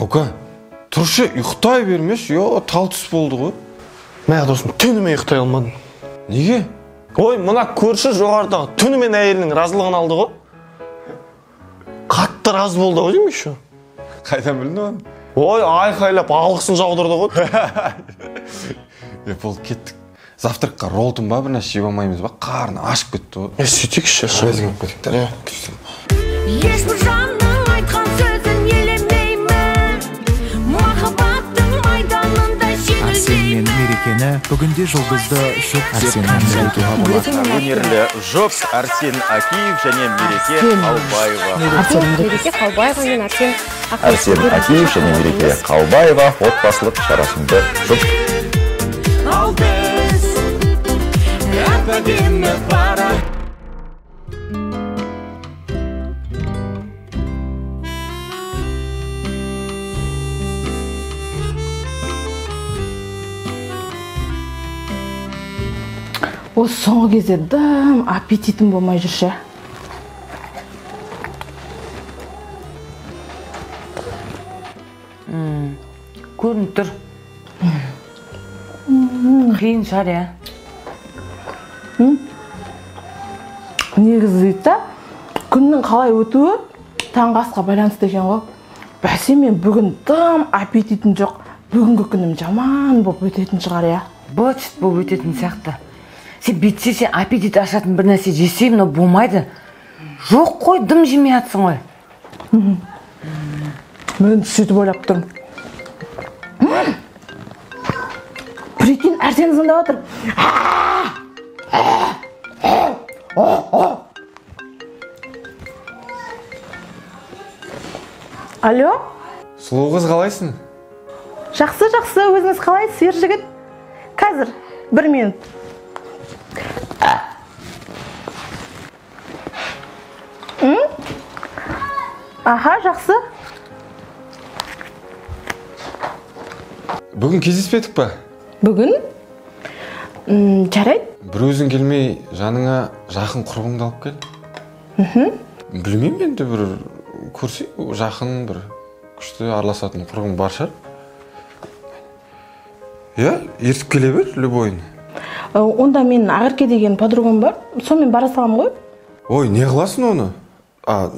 Аука, тұршы, ұйықтай бермеші, тал түс болды ғой. Мә, досым, түнімен ұйықтай алмадым. Неге? Ой, мына көрші жоғарыдағы түнімен әйелінің разылығын алды ғой. Қатты разы болды ғой деймін еще. Қайдан білдің оны? Ой, айқайлап алғысын жаудырды ғой. Болды, кеттік. Завтракқа роллтон ба, бір нәрсе жеп алмаймыз ба? Қарны ашып кетті ғой. Сөйтейікші. Өзің алып кетейік та. Ешбір жанның айтқан сөзін елемеймін. Махаббаттың майданында Арсен мен жеңілмеймін. Мерекені бүгінде жұлдызды жұп Арсеннен айтуға болады. Өнерлі жұп Арсен Акиев және Мереке Қалбаева. Арсен Мереке Қалбаева мен Арсен Арсен Акиев және Мереке Қалбаева отбасылық жарасымды жұп. Ал біз әп-әдемі пара. Осы соңғы кезде дым аппетитім болмай жүрші. Көрініп тұр. Қиын шығар, иә? Негізі дейді да, күннің қалай өтуі таңғы асқа байланысты екен ғой. Бәсе, мен бүгін дым аппетитім жоқ. Бүгінгі күнім жаман болып өтетін шығар, иә? Быт-шыт болып өтетін сияқты. Сен бүйтсе, сен аппетит ашатын бір нәрсе жесең, мынау болмайды. Жоқ қой, дым жемей жатсың ғой. Мен сөйтіп ойлап тұрмын. Прикинь, Арсен звондап отыр. Алло? Сұлу қыз, қалайсың? Жақсы, жақсы, өзіңіз қалайсыз, ер жігіт? Қазір, бір минут. Аха, жақсы. Бүгін кездеспедік па? Бүгін? Жарайды. Бір өзің келмей, жаныңа жақын құрбыңды алып кел. Білмеймін енді, бір көрсе, жақын бір күшті араласатын құрбың бар шығар. Иә, ертіп келе бер, любойын. Онда мен Ақерке деген подругам бар, сонымен бара саламын ғой. Ой, не қыласың оны?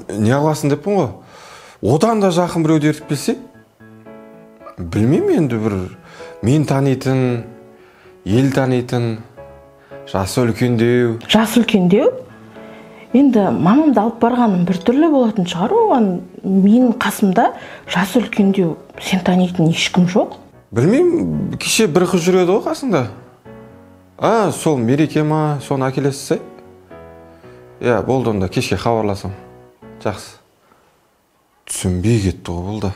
Не қыласың деппін ғой. Одан да жақын біреуді ертіп келсе? Білмеймін енді, бір мен танитын, ел танитын, жасы үлкендеу. Жасы үлкендеу? Енді мамамды алып барғаным біртүрлі болатын шығар, оған менің қасымда жасы үлкендеу, сен танитын ешкім жоқ. Білмеймін, кеше бір қыз жүреді ғой қасында. Сол Мереке ма, соны әкелесіз, иә, болды онда, кешке хабарласам. Жақсы. Түсінбей кетті ғой бұл да.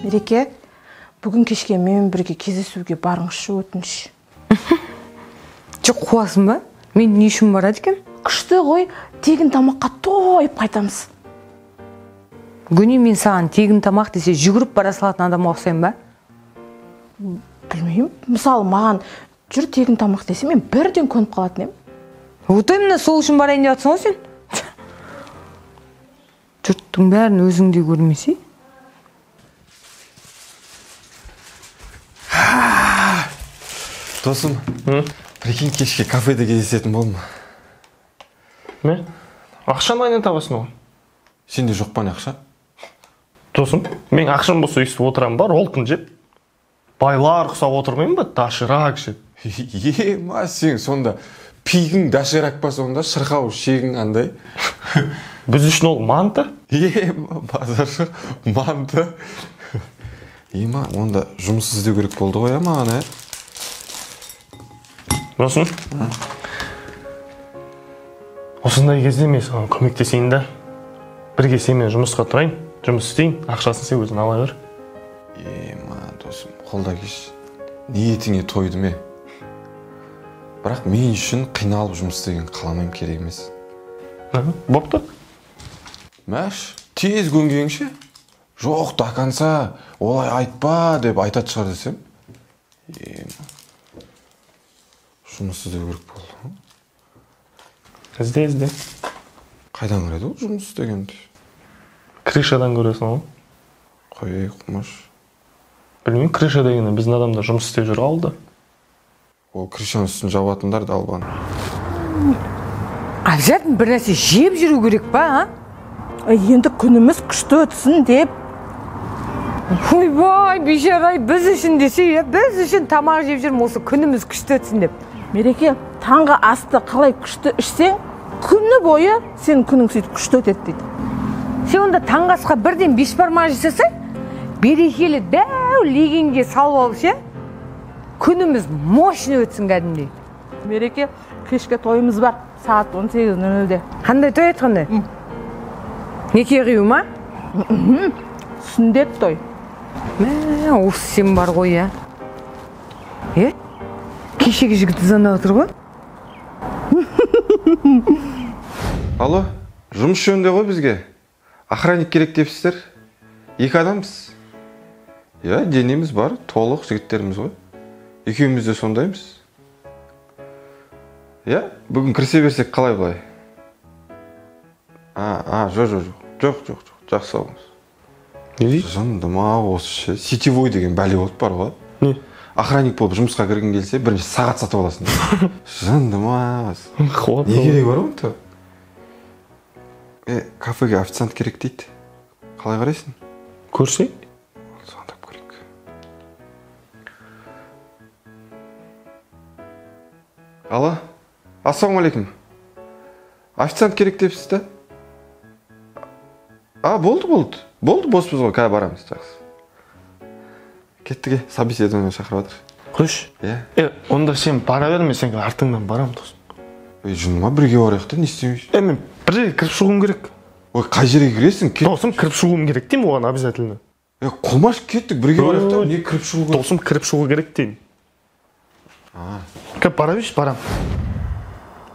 Мереке, бүгін кешке менімен бірге кездесуге барыңызшы, өтініш. Жоқ, қуасың ба? Мен не үшін барады екен? Күшті ғой, тегін тамаққа тойып қайтамыз. Гүне, мен саған тегін тамақ десе жүгіріп бара салатын адамға ұқсаймын ба? Білмеймін. Мысалы, маған жүр тегін тамақ десе, мен бірден көніп қалатын едім. Вот именно сол үшін барайын деп жатсың ғой сен. Жұрттың бәрін өзіңдей көрмесе. Досым, прикинь, кешке кафеде кездесетін болдым. Не? Ақшаны қайдан табасың оған? Сенде жоқ па не ақша? Досым, мен ақшам болса өйстіп отырамын ба, роллтон жеп. Байлар ұқсап отырмаймын ба, доширак жеп. Ема, сен сонда пигің доширак па сонда, шырқау шегің андай. Біз үшін ол манты. Ема, базаршық, манты. Ема, онда жұмыс іздеу керек болды ғой, маған, ә? Досым, осындай кезде мен саған көмектесейін да. Бірге сенімен жұмысқа тұрайын, жұмыс істейін, ақшасын сен өзің ала бер. Ема, досым, қолда кеш. Ниетіңе тойдым, е. Бірақ мен үшін қиналып жұмыс істеген қаламайым, керек емес. Бопты. Мәш, тез көнгенше. Жоқ, до конца олай айтпа деп айтады шығар десем. Ема. Жұмыс іздеу керек болды. Ізде, ізде. Қайдан көреді ол жұмыс іздегенді? Крышадан көресің ғой. Қой, Құмаш. Білмеймін, крыша дегенде біздің адамдар жұмыс істеп жүр ауылда. Ол крышаның үстін жабатындар да албан. Обязательно бір нәрсе жеп жүру керек па, а? Енді күніміз күшті өтсін деп. Ойбай, бейшара, біз үшін десе, біз үшін тамақ жеп жүрмін, осы күніміз күшті өтсін деп. Мереке, таңғы асты қалай күшті ішсең, күні бойы сенің күнің сөйтіп күшті өтеді дейді. Сен онда таңғы асқа бірден бешбармақ жасасаң, берекелі дәу легенге салып алып ше, күніміз мощный өтсін кәдімгідей. Мереке, кешке тойымыз бар, сағат 18:00-де. Қандай той айтқандай? Неке қию ма? Сүндет той. Мә, осы сен бар ғой, ә? Е? Кешегі жігіт звондап отыр ғой. Алло, жұмыс жөнінде ғой бізге. Охранник керек депсіздер. 2 адамбыз. Иә, денеміз бар, толық жігіттеріміз ғой. Екеуміз де сондаймыз. Иә, бүгін кірісе берсек қалай былай? Жоқ, жоқ, жоқ, жақсы болыңыз. Не дейді? Жындыма осы ше. Сетевой деген бәле болып бар ғой. Не? Охранник болып жұмысқа кіргің келсе, бірінші сағат сатып аласың. Жындыма. Не керегі бар онда? Кафеге официант керек дейді. Қалай қарайсың? Көрсек? Звондап көрейік. Алло, ассалаумағалейкум. Официант керек депсіз да? А, болды, болды. Болды, боспыз ғой, қазір барамыз, жақсы. Кеттік, собеседование шақырып жатыр. Қойшы. Иә. Онда сен бара бер, мен сенің артыңнан барамын, досым. Жыныма бірге барайық та, не істейміз? Мен бір жерге кіріп шығуым керек. Ой, қай жерге кіресің? Досым, кіріп шығуым керек деймін оған обязательно. Құмаш, кеттік, бірге барайық та, не кіріп шығу керек? Досым, кіріп шығу керек деймін. Кіріп бара берші, барам.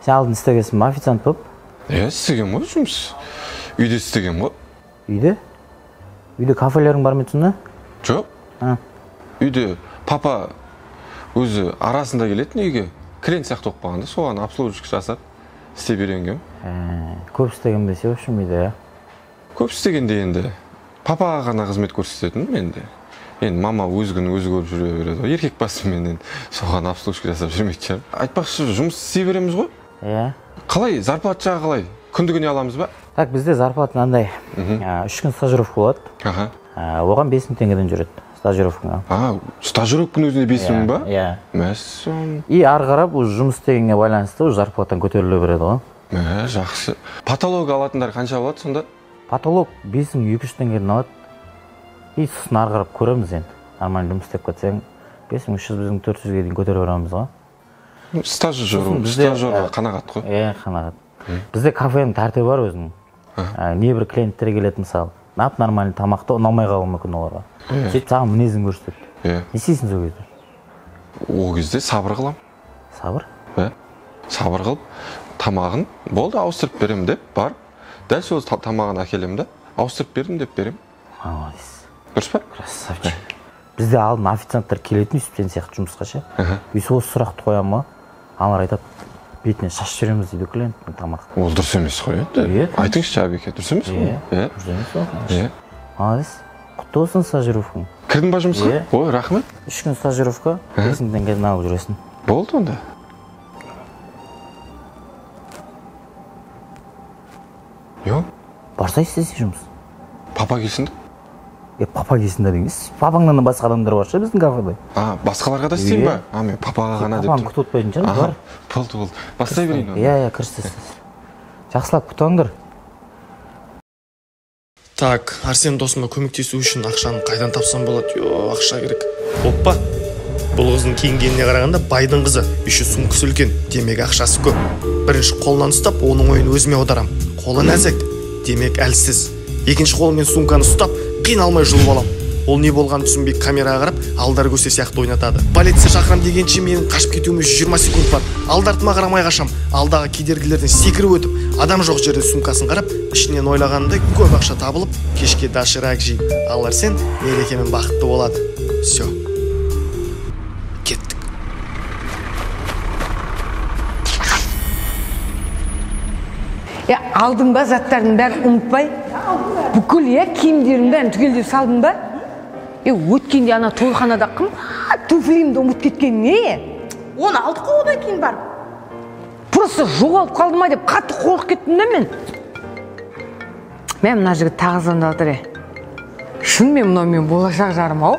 Сен алдын істегенсің ба, официант болып? Иә, істегенмін ғой жұмыс. Үйде істегенмін ғой. Үйде? Үйде кафелерің бар ма сонда? Жоқ. Үйде папа өзі арасында келетін үйге. Клиент сияқты болып қалғанда соған обслуживание жасап істеп үйренгенмін. Көп істеген десе, в общем, үйде, иә? Көп істегенде енді папаға ғана қызмет көрсететінмін енді. Енді мама өз күнін өзі көріп жүре береді ғой. Еркек басымен енді соған обслуживание жасап жүрмейтін шығар. Айтпақшы, жұмыс істей береміз ғой? Иә. Қалай, зарплата жағы қалай? Күндігіне аламыз ба? Так, бізде зарплата мынандай. 3 күн стажировка болады. Оған 5000 теңгеден жүреді стажировкаға. Стажировканың өзіне 5000 ба? Иә. Мәссаған. И ары қарап уже жұмыс істегенге байланысты уже зарплатаң көтеріле береді ғой. Мә, жақсы. Потолок алатындар қанша болады сонда? Потолок 5200 теңгеден алады. И сосын ары қарап көреміз енді. Нормально жұмыс істеп кетсең 5300, 5400-ге дейін көтере береміз ғой. Стажерға қанағат қой. Иә, қанағат. Бізде кафенің тәртібі бар өзінің. Небір клиенттер келеді мысалы. Нап нормальный тамақты ұнамай қалуы мүмкін оларға. Сөйтіп саған мінезін көрсетеді. Не істейсің сол кезде? Ол кезде сабыр қыламын. Сабыр? Сабыр қылып, тамағын болды ауыстырып беремін деп барып, дәл сол тамағын әкелемін да, ауыстырып бердім деп беремін. Молодец. Дұрыс па? Красавчик. Бізде алдын официанттар келетін өйстіп сен сияқты жұмысқа ше. Өйстіп осы сұрақты қоямын ғой. Аналар айтады, бетіне шашып жібереміз дейді клиенттің тамақты. Ол дұрыс емес қой енді. Айтыңызшы, Әбеке, дұрыс емес қой? Иә, дұрыс емес ол. Молодец. Құтты болсын стажировкаң. Кірдің ба жұмысқа? Ой, рахмет. 3 күн стажировка, 5000 теңгеден алып жүресің. Болды онда. Йо? Барса істесе жұмыс. Папа келсін де? Папа келсін де деген. Папаңнан да басқа адамдар бар ше біздің кафеде. Басқаларға да істеймін ба? Мен папаға ғана деп. Папаны күтіп отпайтын шығар, бар. Болды, болды. Бастай берейін. Иә, иә, кірісті. Жақсылап күтіңдер. Так, Арсен досыма көмектесу үшін ақшаны қайдан тапсам болады? Йо, ақша керек. Оппа. Бұл қыздың киінгеніне қарағанда байдың қызы, еще сумкасы үлкен, демек ақшасы көп. Бірінші қолынан ұстап, оның ойын өзіме аударам. Қолы нәзік, демек әлсіз. Екінші қолымен сумканы ұстап, қиналмай жұлып алам. Ол не болғанын түсінбей камераға қарап, алдар көсе сияқты ойнатады. Полиция шақырам дегенше менің қашып кетуіме 120 секунд бар. Алды артыма қарамай қашам. Алдағы кедергілерден секіріп өтіп, адам жоқ жерде сумкасын қарап, ішінен ойлағанындай көп ақша табылып, кешке доширак жейді. Ал Арсен мерекемен бақытты болады. Все. Кеттік. Алдың ба заттардың бәрін ұмытпай? Бүкіл, иә, киімдердің бәрін түгелдеп салдың ба? Өткенде ана тойханада қымбат туфлиімді ұмытып кеткен не? Оны алдық қой одан кейін барып. Просто жоғалып қалды ма деп қатты қорқып кеттім да мен. Мә, мына жігіт тағы звондап жатыр. Шынымен мынау мен болашақ жарым ау.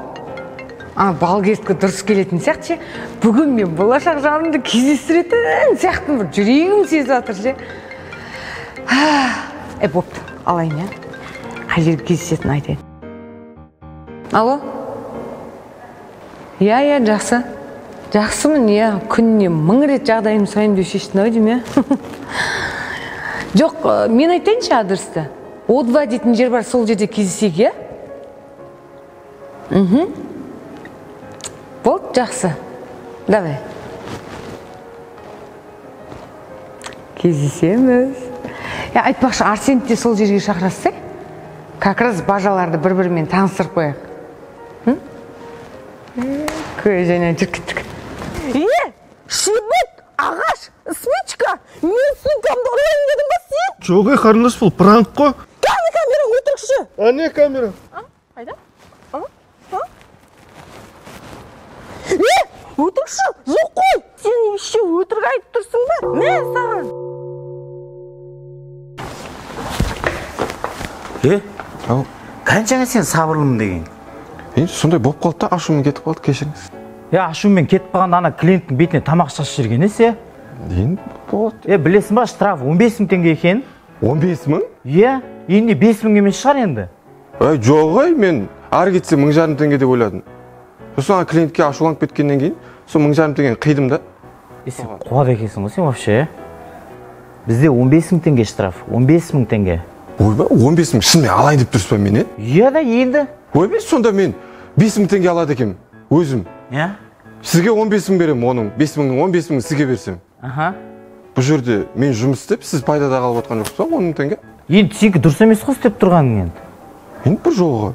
Ана балгердікі дұрыс келетін сияқты ше. Бүгін мен болашақ жарымды кездестіретін сияқтымын, бір жүрегім сезіп жатыр ше. Бопты, алайын, иә. Қай жерде кездесетінін айтайын. Алло? Иә, иә, жақсы. Жақсымын, иә. Күніне 1000 рет жағдайымды сұрайын деп шештім ау деймін, иә. Жоқ, мен айтайыншы адресті. О2 дейтін жер бар, сол жерде кездесейік, иә? Болды, жақсы. Давай. Кездесеміз. Айтпақшы, Арсенді де сол жерге шақырасыз, как раз бажаларды бір-бірімен таныстырып қояйық. Көз және жүріп кеттік. Шебет, ағаш, спичка, мен сумкамды ұрлайын дедім ба сен? Жоқ, қарындас, бұл пранк қой. Кәне камера, өтірікші. Әне камера. Қайда? Өтірікші, жоқ қой. Сен еще өтірік айтып тұрсың ба? Мә саған. Қаншаңа сен сабырлымын деген? Енді сондай болып қалды да, ашумен кетіп қалды, кешіріңіз. Ашумен кетіп қалғанда ана клиенттің бетіне тамақ шашып жіберген есе? Енді болады. Білесің ба, штраф 15 мың теңге екен. 15 мың? Иә, енді 5 мың емес шығар енді. Жоқ, мен ары кетсе 1500 теңге деп ойладым. Сосын ана клиентке ашуланып кеткеннен кейін, сол 1500 теңгені қидым да. Сен қуады екенсің ғой сен вообще. Бізде 15 мың теңге штраф, 15 мың теңге. Ойбай, 15 мың шынымен алайын деп тұрсыз ба мен, Иә да, енді. Ойбай, сонда мен 5 мың теңге алады екенмін, өзім. Иә. Сізге 15 мың беремін, оның 5 мыңның 15 мыңын сізге берсем. Аха. Бұл жерде мен жұмыс істеп, сіз пайдада қалып отқан жоқсыз ба, 10 мың теңге? Енді сенікі дұрыс емес қой істеп тұрғаның енді. Енді бір жолға.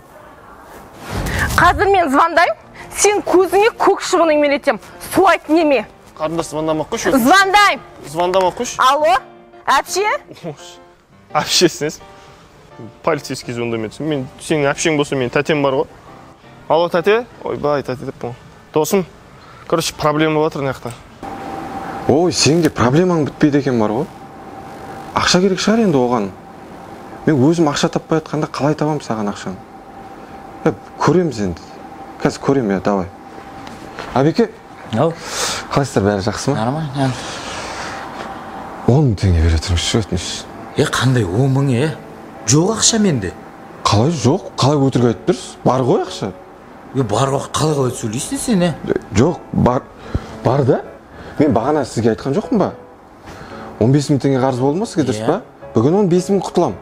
Қазір мен звондаймын, сен көзіңе көк шыбын үймелетем. Суайт неме? Қарындас, звондамақ қойшы. Звондаймын. Звондамақ қойшы. Алло, әпше? Әпшесіңіз. Полицейский звондамайды. Мен сенің әпшең болса, менің тәтем бар ғой. Алло, тәте? Ойбай, тәте деп қой. Досым, короче, проблема бар мына жақта. Ой, сенің де проблемаң бітпейді екен бар ғой. Ақша керек шығар енді оған. Мен өзім ақша таппай жатқанда қалай табамын саған ақшаны? Көреміз енді. Қазір көрем, я, давай. Әбеке? Ау. Қалайсыздар, бәрі жақсы ма? Нормально. 10 мың теңге бере тұрыңызшы, өтініш. Қандай 10 мың, Жоқ ақша менде. Қалай жоқ? Қалай өтірік айтып тұрсыз? Бар ғой ақша. Бар ғой, қалай сөйлейсің сен, Жоқ, бар, бар да. Мен бағана сізге айтқан жоқпын ба? 15 мың теңге қарыз болды ма сізге, дұрыс па? Бүгін 15 мың құтылам.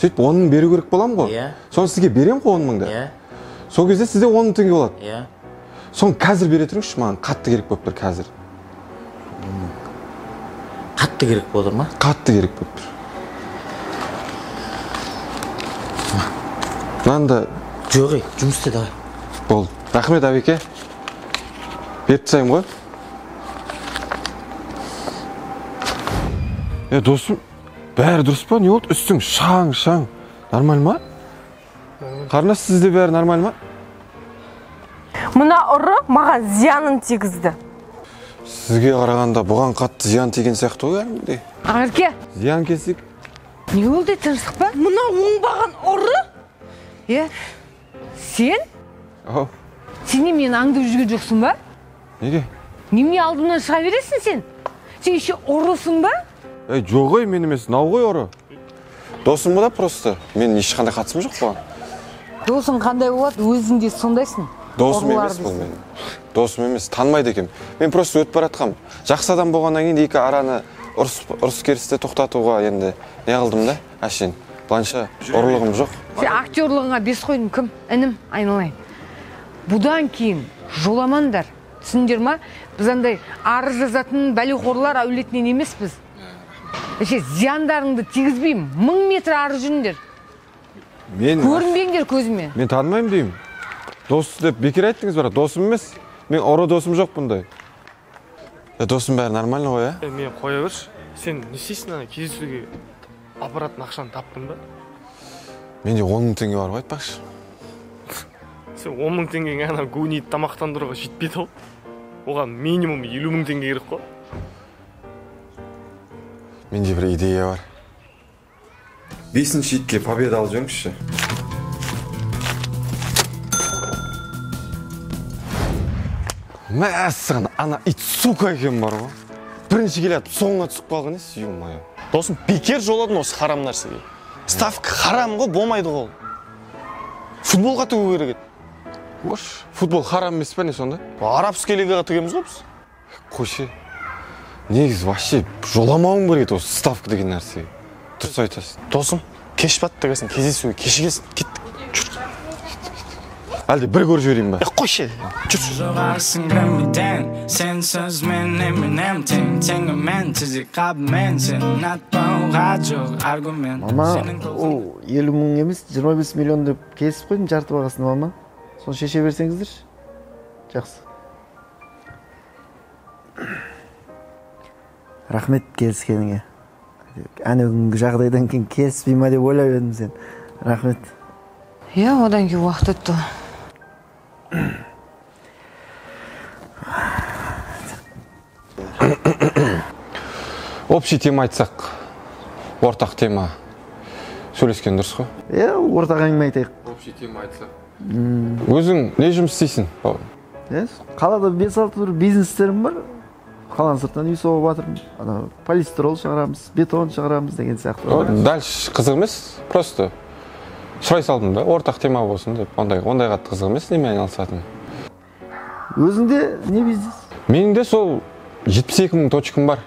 Сөйтіп 10 мың беру керек боламын ғой. Соны сізге берем ғой 10 мыңды. Сол кезде сізде 10 мың теңге болады. Соны қазір бере тұрыңызшы, маған қатты керек болып тұр қазір. Қатты керек болып тұр ма? Қатты керек болып тұр. Мынаны да... Жоқ, жұмыс істе, давай. Болды. Рахмет, Әбеке. Беріп тастаймын ғой. Досым, бәрі дұрыс па? Не болды? Үстің шаң-шаң. Нормаль ма? Қарындас, сізде бәрі нормаль ма? Мына ұры маған зиянын тигізді. Сізге қарағанда бұған қатты зиян тиген сияқты ғой кәдімгідей. Ақерке. Зиян келсек. Не болды, тыныштық па? Мына оңбаған ұры? Сен? Ау. Сен не мені аңдып жүрген жоқсың ба? Неге? Немене алдымнан шыға бересің сен? Сен еще ұрысың ба? Жоқ ой, мен емес, мынау ғой ұры. Досым ғой да просто. Мен ешқандай қатысым жоқ бұған. Досың қандай болады, өзің де сондайсың. Досым емес бұл менің. Досым емес, танымайды екенмін. Мен просто өтіп бара жатқанмын. Жақсы адам болғаннан кейін екі араны ұрыс-керісті тоқтатуға енді не қылдым да, әшейін. Былайынша ұрлығым жоқ. Сен актерлығыңа 5 қойдым, кім? Інім, айналайын. Бұдан кейін жоламаңдар. Түсіндер ма? Біз андай арыз жазатын бәлеқорлар әулетінен емеспіз. Зияндарыңды тигізбеймін. 1000 метр ары жүріңдер. Көрінбеңдер көзіме. Мен танымаймын деймін. Дос деп бекер айттыңыз бірақ, досым емес. Мен ұры досым жоқ бұндай. Досым бәрі нормально ғой, Мен қоя берші. Сен не істейсің ана кездесуге? Апаратын ақшаны таптың ба? Менде 10 000 теңге бар ғой, айтпақшы. Сен 10 000 теңгеңе ана гуниді тамақтандыруға жетпейді ғой. Оған минимум 50 000 теңге керек қой. Менде бір идея бар. 5-ші итке победа алып жүріңізші. Мәссаған, ана ит сука екен бар ғой. Бірінші келе атып, соңына түсіп қалған ес, ё-моё. Досым, бекер жоладың осы харам нәрсеге. Ставка харам ғой, болмайды ғой. Футболға тігу керек еді. Бош, футбол харам емес па не сонда? Арабский лигаға тігеміз ғой біз. Қойшы. Негізі вообще жоламауым керек еді осы ставка деген нәрсеге. Дұрыс айтасың. Досым, кеш батты дегенсің, кездесуге кешігесің, кеттік. Жүр. Әлде бір көріп жіберейін ба? Қойшы. Жүр. Жоғарысың кімден, сенсіз мен емінем тең, теңімен тізе қабымен, сен ұнатпауға жоқ аргумент. Мама, ол 50 000 емес, 25 миллион деп келісіп қойдым жарты бағасын, мама. Соны шеше берсеңіздерші. Жақсы. Рахмет келіскеніңе. Әне күнгі жағдайдан кейін келіспей ма деп ойлап едім сен. Рахмет. Иә, одан кейін уақыт өтті. Общий тема айтсақ, ортақ тема сөйлескен дұрыс қой? Иә, ортақ әңгіме айтайық. Общий тема айтсақ. Өзің не жұмыс істейсің? Қалада 5-6 бір бизнестерім бар. Қаланың сыртынан үй соғып жатырмын. Ана полистирол шығарамыз, бетон шығарамыз деген сияқты. Дальше қызық емес, просто сұрай салдым да, ортақ тема болсын деп. Ондай қатты қызық емес, немен айналысатын. Өзіңде не бизнес? Менің де сол 72 000 точкам бар.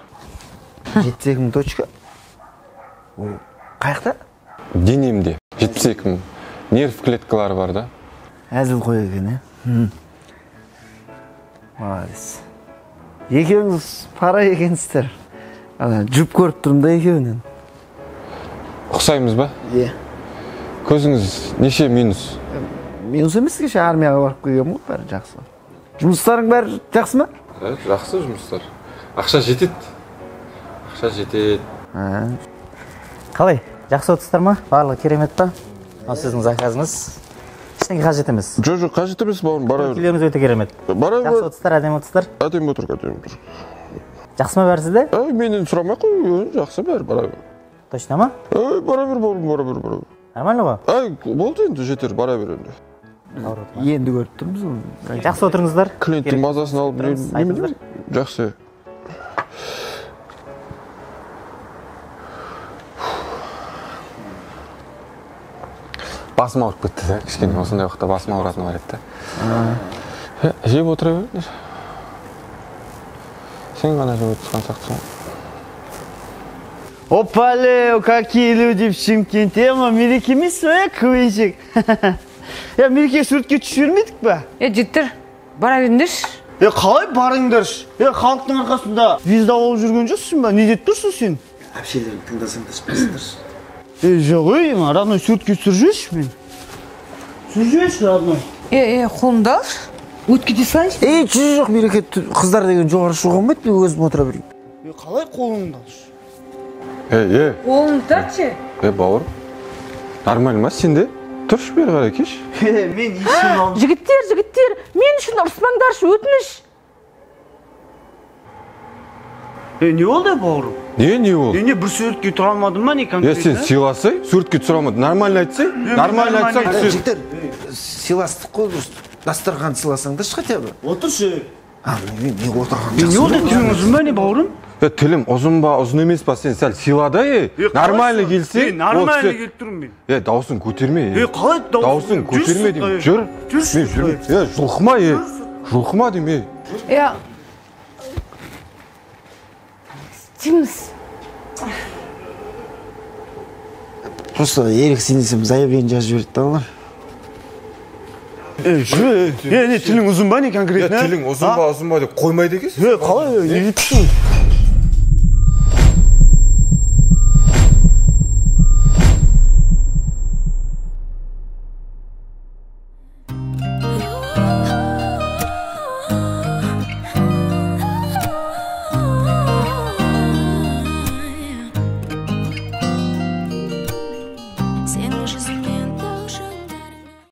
72 000 точка? Ол қаяқта? Денемде 72 000. Нерв клеткалары бар да. Әзіл қой екен, ә? Молодец. Екеуіңіз пара екенсіздер. Ана жұп көріп тұрмын да екеуінен. Ұқсаймыз ба? Иә. Көзіңіз неше минус? Минус емес, кеше армияға барып келгенмін ғой, бәрі жақсы. Жұмыстарың бәрі жақсы ма? Жақсы жұмыстар. Ақша жетеді. Ақша жетеді. Қалай? Жақсы отырсыздар ма? Барлығы керемет па? Мынау сіздің заказыңыз. Ештеңе қажет емес. Жоқ, жоқ, қажет емес, бауырым, бара бер. Күйлеріңіз өте керемет. Бара бер. Жақсы отырсыздар, әдемі отырсыздар. Әдемі отыр, әдемі отыр. Жақсы ма бәрі сізде? Менен сұрамай қой, жақсы бәрі, бара бер. Точно ма? Бара бер, бауырым, бара бер, бара бер. Нормально ғой? Болды енді, жетер, бара бер енді. Енді көріп тұрмыз оны. Жақсы отырыңыздар. Клиенттің мазасын алып, немене? Жақсы. Басым ауырып кетті да, кішкене осындай уақытта басым ауыратыны бар еді да. Жеп отыра беріңдер. Сен ғана жеп отырған сияқтысың. Опа-ле, какие люди в Шымкенте, Мереке емес пе, квенчик? Я Мереке суретке түсіп жібермедік па? Жігіттер, бара беріңдерші. Қалай барыңдаршы? Халықтың арқасында звезда болып жүрген жоқсың ба? Не деп тұрсың сен? Әпшелерін тыңдасаңдаршы, басыңдаршы. Жоқ, родной, суретке түсіріп жіберші мен. Түсіріп жіберші, родной. Қолымды алшы. Өтіп кете салайыншы. Жоқ, Мереке, қыздар деген жоғары шығуға болмайды, мен өзім отыра берейін. Қалай қолыңды алшы? Қолыңды тартшы. Бауыр, нормально ма сенде? Тұршы бері қарай келші. Мен есімді алдым. Жігіттер, жігіттер, мен үшін ұрыспаңдаршы, өтініш. Не болды, бауырым? Не болды? Не, бір суретке тұра алмадым ба, не конкретно? Сен сыйласай, суретке түсіре алмадың. Нормально айтсай, нормально айтсаң. Жігіттер, сыйластық қой, дастархан сыйласаңдаршы хотя бы. Отыршы. Мен отырған жақсы. Не болды, тілің ұзын ба, не, бауырым? Тілім ұзын ба, ұзын емес па, сен сәл сыйлада, нормально келсең. Нормально келіп тұрмын мен. Даусын көтерме. Қалай даусын көтерме деймін. Жүр. Мен жүрмін. Жұлқыма, жұлқыма деймін. Істейміз. Просто еріксен десем заявление жазып жіберді да олар. Не, тілің ұзын ба, не конкретно? Тілің ұзын ба, ұзын ба деп қоймайды екенсің. Қалай, не деп тұрсың? Сенің жүзің.